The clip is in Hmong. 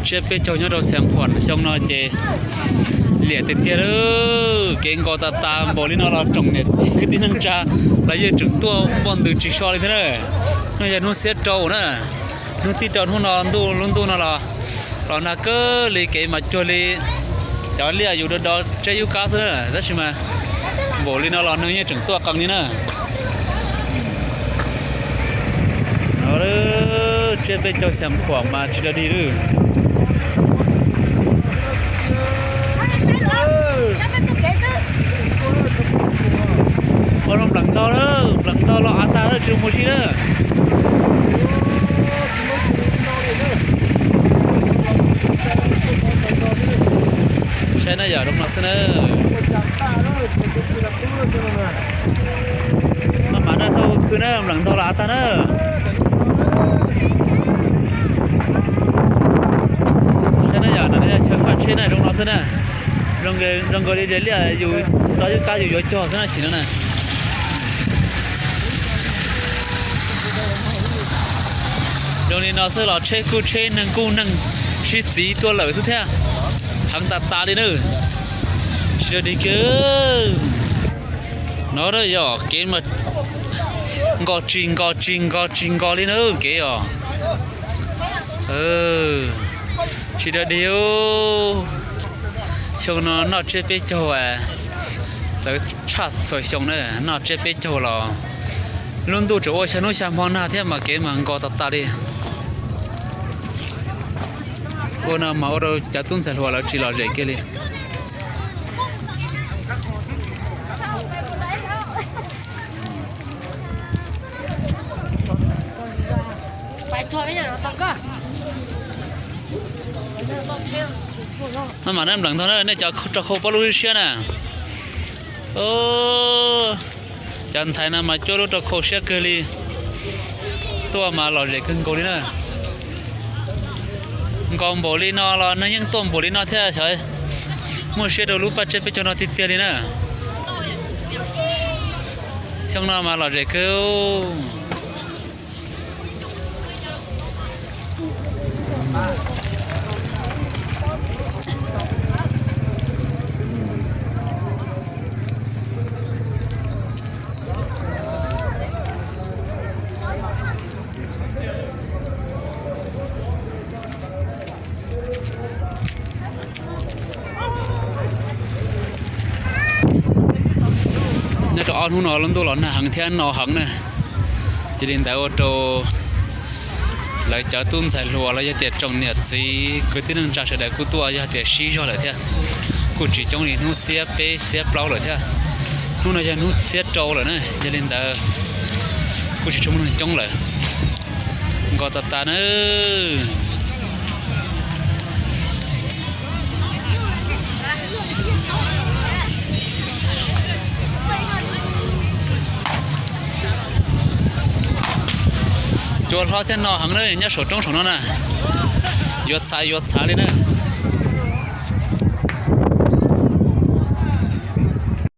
Tsiab peb caug nyob rau Xeev Khuam xyoo no ces liam tiag tiag lawm, kev nkos tas tas npaum li no los tsoom niam txiv kwv tij neej tsa los yeej tseem tuaj npoj ntws tsis so li thiab na. Hnub yog hnub xiab rau na, hnub tib rau hnub no ntuj lub ntuj no los los nag kawg li, kev mas cuag li cov liaj yus do do tseb yub kab xwb na, tab sis mas npaum li no los neeg yeej tseem tuaj qee li na. Tsiab peb caug Xeev Khuam mas tsis raws dig lawm. Ua rau npleem ntau na, npleem ntau los av tag lawm tsis mus si na. Saib na yom, zoo no xwb na. Maj mam na, txhob ua khw na, npleem ntau los av tag na. Saib na yom, no chaw faj tsheb na zoo no xwb na. Zoo nkaus li ze liaj yus tau yub kab yus yuav cog xwb na chim no na. Zoo li no xwb los tsheb kuj tsheb, neeg kuj neeg, sib txiv tuaj lawm xwb thiab. Heev tas tas li na. Tsis raws dig kiag. No yog kev mas nkos tsis nkos tsis nkos tsis nkos li na kev os. Tsis raws dig. Xyoo no noj tsiab peb caug txawv tshaj txhua xyoo na, noj tsiab peb caug los lub ntuj tseem ua xya hnub xya hmo nag thiab mas kev mas nkos tas tas li. Ua no mas ua rau cov tub ntxhais hluas lawv tsis lom zem kiag li. Maj mam na, npleem ntau na, nej cov rau khau paub lub siab na. Cov ntxhais no mas cuab lub rau khau siab kawg li. Tuaj mas lom zem kawg nkaus li na. Nkos npaum li no los neeg yeej tuaj npaum li no thiab, xyov muaj siab rau lub paj tsiab peb caug no tiag tiag li na. Xyoo no mas lom zem kawg. Nyob rau ob hnub no lub ntuj los nag heev thiab no heev na, cia li ntawd ua rau lawv cov tub ntxhais hluas los yog tias tsoom niam txiv kwv tij neej tsa sawv daws kuj tuaj yog tias sib zog lawm thiab, kuj tsis coob li hnub xiab peb xiab plaub lawm thiab. Hnub no yog hnub xiab rau lawm na, yog li ntawd kuj tsis tshua muaj neeg coob lawm. Nkos tas tas na. Cua hlob thiab no heev na, nyob saum roob saum no na. Yuav txhav yuav txhav li na.